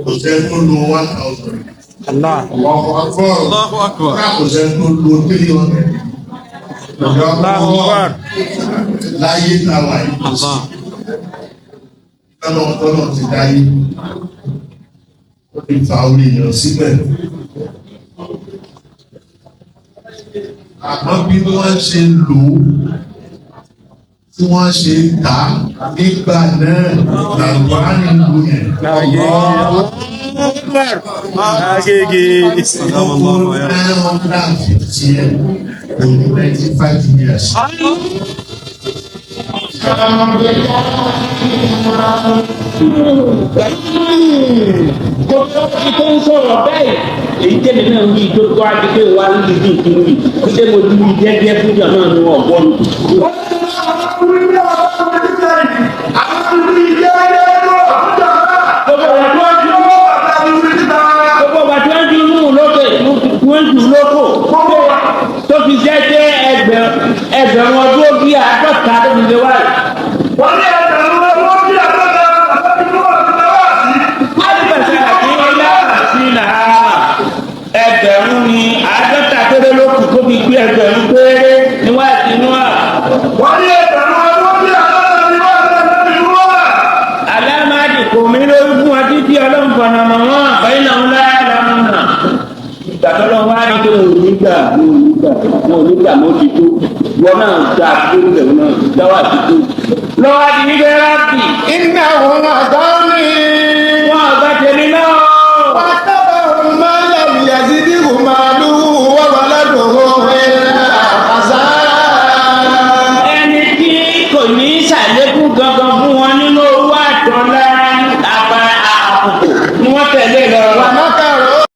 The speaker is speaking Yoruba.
Kò sẹ́ni tó lo 1,000. Allah. Allahu Akbar. Allahu Akbar. Kò sẹ́ni tó lo 300. Allahu Akbar. Láyé táwa yìí. Allah. Tọ́lọ̀ tọ́lọ̀ ti dáyé. Ó ti fa orí èèyàn síbẹ̀. Àmọ́ bí wọ́n ṣe lò ó, tí wọ́n ṣe ń tà á nígbà náà làwọn á ní ìlú yẹn. Agége. Allahu Akbar. 950 ẹ̀ òní 95 years. Gbogbo tó ń sọ̀rọ̀ bẹ́ẹ̀ èyí tẹ́lẹ̀ náà ń wí tó tó á di pé wà á lè dùn kí n wí kí ṣé mo dúró jẹ́jẹ́ fún ìjọ náà ní ọ̀gbọ́n. Gbogbo ọba tí wọ́n ti mú un lókè tí wọ́n jù lóko tó fi jẹ́ jẹ́ ẹgbẹ̀rún ọdún ó bí àádọ́ta tó fi lé wáyé. Alifasa àti ilá àti nàá ẹgbẹ̀rún ni àádọ́ta péré ló kù tó fi gbé ẹgbẹ̀rún péré níwájú inú à. Alámàdì kò mí lórí fún wa títí ọlọ́run fọ̀nà mọ̀ wọ́n àbáyé náà ń láyà lámúnà. Ìgbà tó lọ wá ní pé wọn ò ní gbà wọn ò ní gbà wọn ò ní gbà mọ́ ti tó wọn náà gba àdúgbò rẹ̀ náà dáwà ti tó. Lọ́wọ́ di wípé rábì. إنهم أضلوا